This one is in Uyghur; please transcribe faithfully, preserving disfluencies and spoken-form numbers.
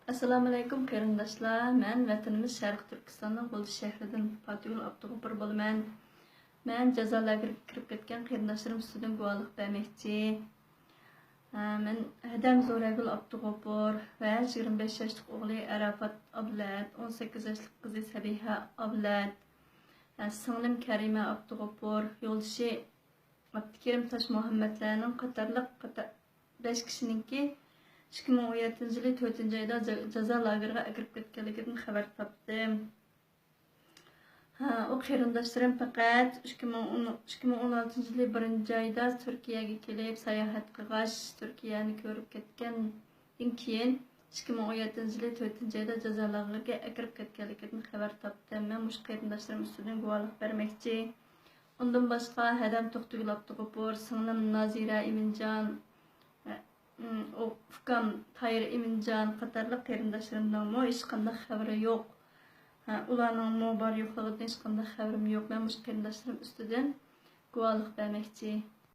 ئەسسالامۇئەلەيكۇم قېرىنداشلار، مەن ۋەتىنىمىز شەرقىي تۈركىستاننىڭ غۇلجا شەھىرىدىن پاتىگۈل ئابدۇغوپۇر بولىمەن. مەن جازا لاگېرىغا كىرىپ كەتكەن قېرىنداشلىرىم ئۈستىدىن گۇۋاھلىق بەرمەكچى. ھە، مەن ھەدەم زورەگۈل ئابدۇغوپۇر ۋە يىگىرمە بەش ياشلىق ئوغلى ئاراپات ئابلەت، ئون سەككىز ياشلىق قىزى سەبىھە ئابلەت، ھە، سىڭلىم كەرىمە ئابدۇغوپۇر، يولدىشى ئابدۇكېرىم تاشمۇھەممەتلەرنىڭ قاتارلىق قاتا-، بەش كىشىنىڭكى ئىككى مىڭ ئون يەتتىنچى يىلى تۆتىنچى ئايدا جا-، جازا لاگېرىغا ئەكىرىپ كەتكەنلىكىدىن خەۋەر تاپتىم. ھە، ئۇ قېرىنداشلىرىم پەقەت ئىككى مىڭ ئون، ئىككى مىڭ ئون ئالتىنچى يىلى بىرىنچى ئايدا تۈركىيەگە كېلىپ ساياھەت قىلغاچ، تۈركىيەنى كۆرۈپ كەتكەندىن كېيىن، ئىككى مىڭ ئون يەتتىنچى يىلى تۆتىنچى ئايدا جازا لاگېرىغا ئەكىرىپ كەتكەنلىكىدىن خەۋەر تاپتىم. مەن مۇشۇ قېرىنداشلىرىم ئۈستىدىن گۇۋاھلىق بەرمەكچى. ئۇندىن باشقا، ھەدەم توختىگۈل ئابدۇغوپۇر، سىڭلىم نازىرە ئىمىنجان، ئۇ ئۇكام تايىر ئىمىنجان قاتارلىق قېرىنداشلىرىمنىڭمۇ ھېچقانداق خەۋىرى يوق. ھە، ئۇلارنىڭمۇ بار يوقلۇقىدىن ھېچقانداق خەۋىرىم يوق. مەن مۇشۇ قېرىنداشلىرىم ئۈستىدىن گۇۋاھلىق بەرمەكچى.